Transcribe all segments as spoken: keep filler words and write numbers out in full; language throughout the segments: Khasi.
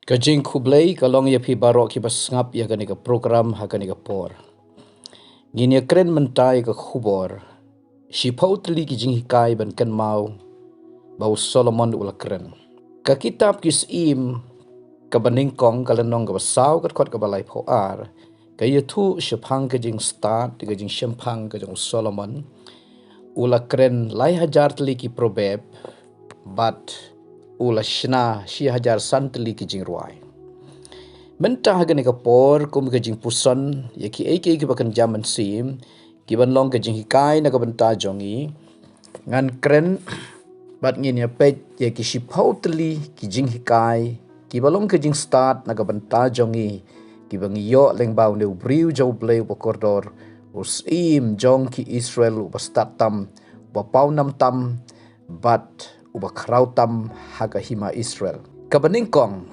Ka jingkhublei ka long ïa phi baroh kiba sngap ïa kane ka program ha kane ka por. Ngin ïa kren mynta ïa ka khubor, shiphew tylli ki jinghikai ban kynmaw ba u Solomon u la kren. Ka kitab Ki Syiem kaba nyngkong, ka lynnong kaba saw, ka dkhot kaba laiphew ar, ka ïathuh shaphang ka jingstad, ka jingshemphang ka jong u Solomon. U la kren lai hajar tylli ki proverb, bad u la shna shi hajar san tylli ki jingrwai. Mynta ha kane ka por, kum ka jingpuson ïa kiei kiei kiba kynja mynsiem, kiban long ka jinghikai na ka bynta jong ngi, ngan kren bad ngin ïa peit ïa ki shiphew tylli ki jinghikai kiba long ka jingstad na ka bynta jong ngi, kiba ngi ïoh lyngba une u briew jong U Blei uba kordor, u syiem jong ki Israel uba stad tam, uba pawnam tam, bad uba khraw tam ha ka hima Israel. Kaba nyngkong,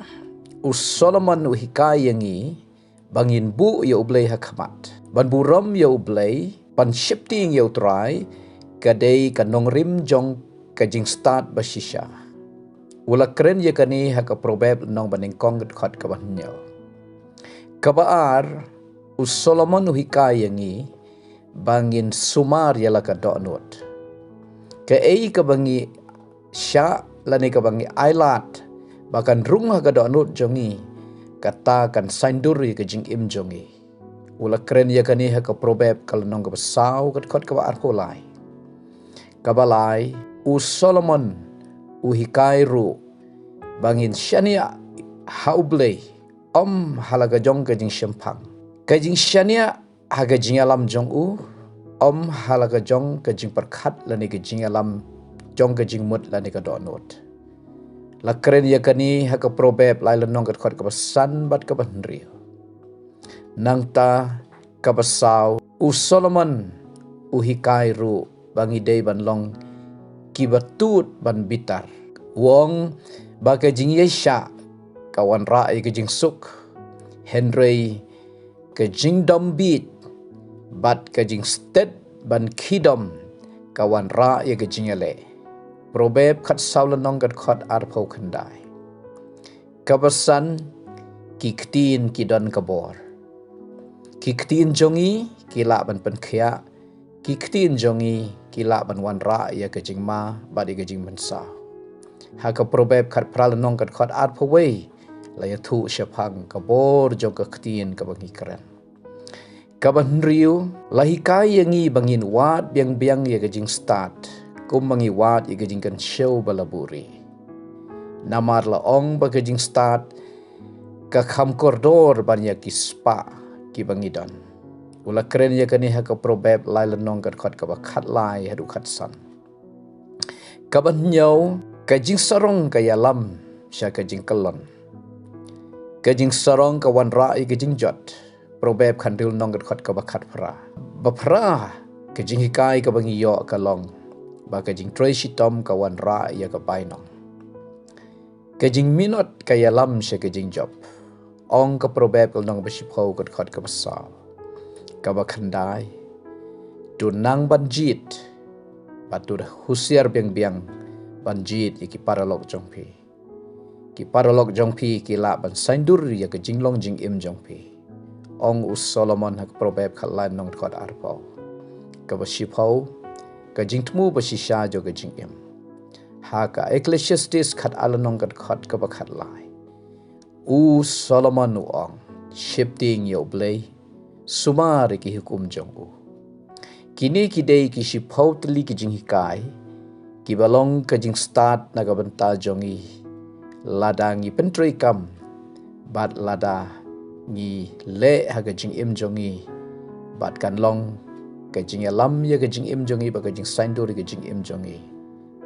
u Solomon u hikai ïa ngi ba ngin buh ïa U Blei ha khmat. Ban burom ïa U Blei, ban sheptieng ïa U Trai, ka dei ka nongrim jong ka jingstad ba shisha. U la kren ïa kane ha ka Proverb lynnong ba nyngkong, ka dkhot kaba hynñiew. Kaba ar, u Solomon u hikai ïa ngi ba ngin sumar ïa la ka dohnud. Kaei kaba ngi shah lane kaba ngi ailad ba kan rung ha ka dohnud jong ngi, kata kan saiñdur ïa ka jingim jong ngi. U la kren ïa kane ha ka Proverb ka lynnong kaba saw, ka dkhot kaba arphew lai. Kaba lai, u Solomon u hikai ruh ba ngin shaniah ha U Blei, ym ha la ka jong ka jingshemphang. Ka jingshaniah ha ka jingïalam jong u, ym ha la ka jong ka jingpyrkhat lane ka jingïalam jong ka jingmut lane ka dohnud. La kren ïa kane ha ka Proverb lai lynnong, ka dkhot kaba san bad kaba hynriew. Nangta kaba saw, u Solomon u hikai ruh ba ngi dei ban long kiba tud ban bitar. U ong ba ka jingïaishah ka wanrah ïa ka jingsuk, hynrei ka jingdom bieit bad ka jingsted ban khie dom ka wanrah ïa ka jingïaleh. Proverb khatsaw lynnong, ka dkhot arphew khyndai. Kaba san, ki ktien ki don ka bor. Ki ktien jong ngi ki lah ban pynkhiah, ki ktien jong ngi ki lah ban wanrah ïa ka jingma bad ïa ka jingmynsaw. Ha ka Proverb khatphra lynnong, ka dkhot arphew wei, la ïathuh shaphang ka bor jong ka ktien kaba ngi kren. Kaba hynriew, la hikai ïa ngi ba ngin wad biang biang ïa ka jingstad, kumba ngi wad ïa ka jingkynshew ba la buhrieh. Namar la ong ba ka jingstad ka kham kordor ban ïa ki spah kiba ngi don. U la kren ïa kane ha ka Proverb lai lynnong, ka dkhot kaba khatlai haduh khatsan. Kaba hynñiew, ka jingsarong ka ïalam sha ka jingkyllon. Ka jingsarong ka wanrah ïa ka jingjot. Proverb khathynriew lynnong, ka dkhot kaba khatphra. Ba phra, ka jinghikai kaba ngi ïoh ka long ba ka jingtrei shitom ka wanrah ïa ka bainong. Ka jingminot ka ïalam sha ka jingjop. Ong ka Proverb ka lynnong ba shiphew, ka dkhot kaba saw. Kaba khyndai, to nang ban jied, bad to husiar biang biang ban jied ïa ki paralok jong phi. Ki paralok jong phi ki lah ban saiñdur ïa ka jinglong jingim jong phi. Ong u Solomon ha ka Proverb khatlai lynnong, ka dkhot arphew. Kaba shiphew, ka jingthmu ba shisha jong ka jingim. Ha ka Ecclesiastes khatar lynnong, ka dkhot kaba khatlai. U Solomon u ong, sheptieng ïa U Blei, sumar ïa ki hukum jong u. Kine ki dei ki shiphew tylli ki jinghikai kiba long ka jingstad na ka bynta jong ngi, lada ngi pyntreikam bad lada ngi leh ha ka jingim jong ngi, bad kan long ka jingïalam ïa ka jingim jong ngi bad ka jingsaiñdur ïa ka jingim jong ngi.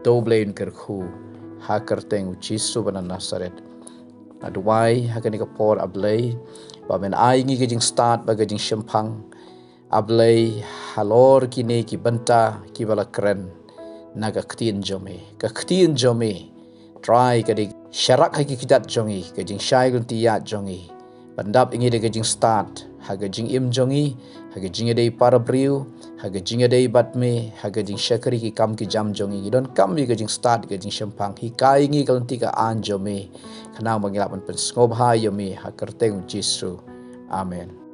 To U Blei un kyrkhu ha ka kyrteng U Jisu ba na Nasaret. Nga duwai ha kane ka por, A Blei, ba men ai ngi ka jingstad bad ka jingshemphang, A Blei, halor kine ki bynta kiba la kren na ka ktien jong me. Ka ktien jong me, Trai, ka dei sharak ha ki kjat jong ngi, ka jingshai lynti ïaid jong ngi. Pyndap ïa ngi da ka jingstad, ha ka jingim jong ngi, ha ka jingïadei para briew, ha ka jingïadei bad me, ha ka jingshakri ki kam ki jam jong ngi. Ngi donkam ïa ka jingstad, ka jingshemphang. Hikai ngi ka lynti ka aiñ jong me. Khnang ba ngin lah ban pynsngewbha ïa me, ha ka kyrteng u Jisu. Amen.